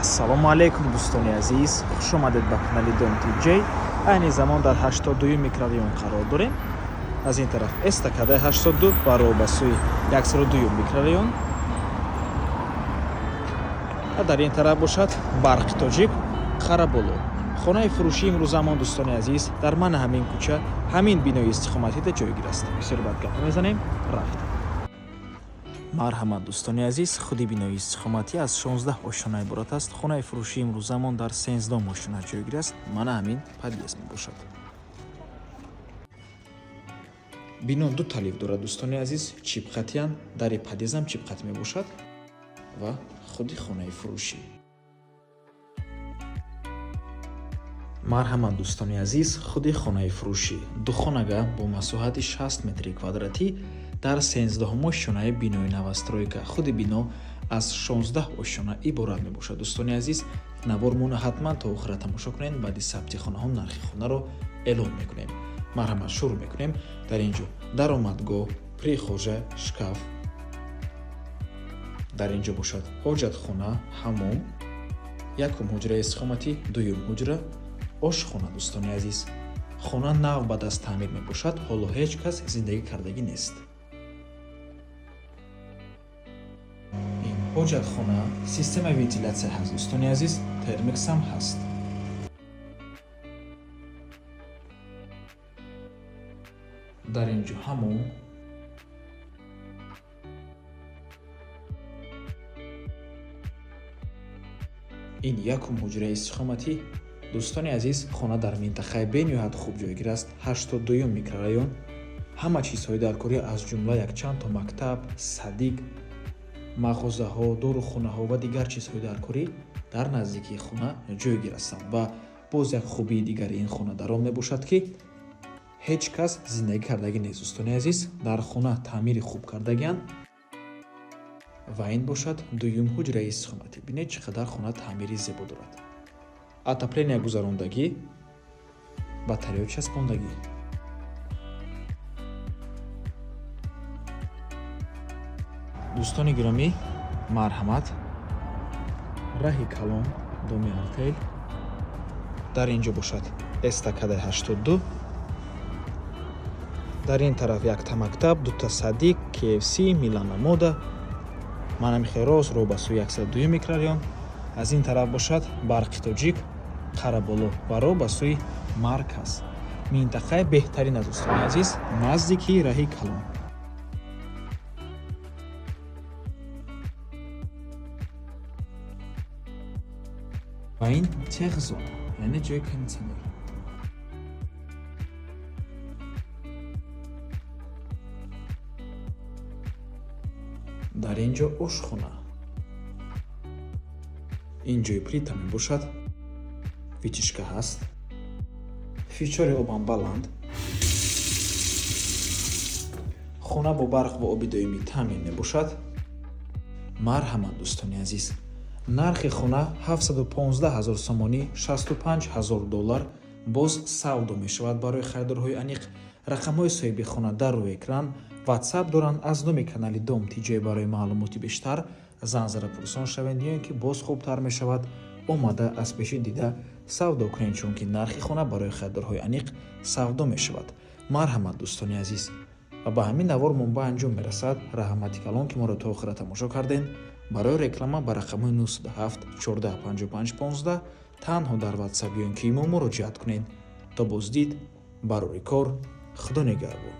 Ассалому алайкум, дӯстони азиз, хуш омадед ба канали Дом ТJ. Айни замон дар 82 микрорайон қарор дорем. Аз ин тараф эстакадаи 82 ва роҳ ба сӯи 102 микрорайон ва дар ин тараф бошад Барқи Тоҷик, Қараболо. Хонаи фурӯшии имрӯзамон, дӯстони азиз, дар мана ҳамин кӯча, ҳамин бинои истиқоматида ҷойгир аст. Бисёр бад гап мезанем, рафт. Марҳамат, дӯстони азиз, худи бинои истиқоматӣ аз 16 ошёна иборат аст. Хонаи фурӯшии имрӯзамон дар 13 ошёна ҷойгир аст. Мана ҳамин подъезд мебошад. Бино ду лифт дорад, дӯстони азиз, чипқатиян, дари подъездам чипқат мебошад ва худи хонаи фурӯшӣ. Марҳамат, дӯстони азиз, худи хонаи фурӯшӣ духонага бо масоҳати 60 метри квадратӣ дар 13 ошёнаи бинои новостройка. Худи бино аз 16 ошёна иборат мебошад. Дӯстони азиз, навормона ҳатман то охира тамошо кунед. Баъди сабти хонаҳо нархи хонаро эълон мекунем. Марҳамат, шурӯъ мекунем. Дар ин ҷо даромадгоҳ, прихожая, шкаф, дар ин ҷо бошад ҳоҷатхона, ҳаммом, якум ҳуҷраи истиқоматӣ, дуюм ҳуҷра, ошхона. Дӯстони азиз, хона нав ба даст таъмир мебошад, ҳоло ҳеҷ кас зиндагӣ кардагӣ нест. Ин ҳоҷатхона, системаи вентилятсия ҳаст, дӯстони азиз, термексам ҳаст. Дар ин ҷо ҳаммом, ин якум ҳуҷраи истиқоматӣ. Дӯстони азиз, хона дар минтақаи бениҳоят хуб ҷойгир аст, 82 микрорайон. Ҳама чизҳои даркорӣ, аз ҷумла якчанд то мактаб, садик, мағозаҳо, дорухонаҳо ва дигар чизҳои даркорӣ дар наздикии хона ҷойгир ҳастанд. Ва боз як хубии дигари ин хона дар он мебошад, ки ҳеҷ кас зиндагӣ кардагӣ нест. Дӯстони азиз, дар хона таъмири хуб кардагианд. Ва ин бошад дуюм ҳуҷраи истиқоматӣ. Бинед, чӣ қадар хона таъмири зебо дорад, отопления гузарондагӣ, батареё часпондагӣ. Дӯстони гиромӣ, марҳамат, раҳи калон, доми артел. Дар ин ҷо бошад эстакадаи 82, дар ин тараф якта мактаб, дута садик, KFC, Милана Мода. Манами хел рост роҳ ба сӯи 102 микрорайон. Аз ин тараф бошад Барқи Тоҷик, Қараболо ва роҳ ба сӯи марказ. Минтақаи беҳтарин аст, дӯстони азиз, наздики раҳи калон. Ва ин техзона, яъне ҷои кондитсионер. Дар ин ҷо ошхона, ин ҷои плита мебошад, вытяжка ҳаст, фишори обам баланд. Хона бо барқ ва оби доимӣ таъмин мебошад. Марҳамат, дӯстони азиз, нархи хона 715 ҳазор сомонӣ, 65 ҳазор доллар, боз савдо мешавад. Барои харидорҳои аниқ рақамҳои соҳиби хона дар рӯи экран, Ватсап доранд. Аз номи канали Дом ТJ барои маълумоти бештар занг зада пурсон шавед ё ин ки боз хубтар мешавад, омада аз пеши дида савдо кунед, чунки нархи хона барои харидорҳои аниқ савдо мешавад. Марҳамат, дӯстони азиз, ва ба ҳамин навор ба анҷом мерасад. Раҳмати калон, ки моро то охира тамошо кардем. Барои реклама ба рақамҳои 907 14 55 15 танҳо дар Ватсап ё ин ки имо муроҷиат кунед. То боздид, барори кор, Худо нигаҳбон.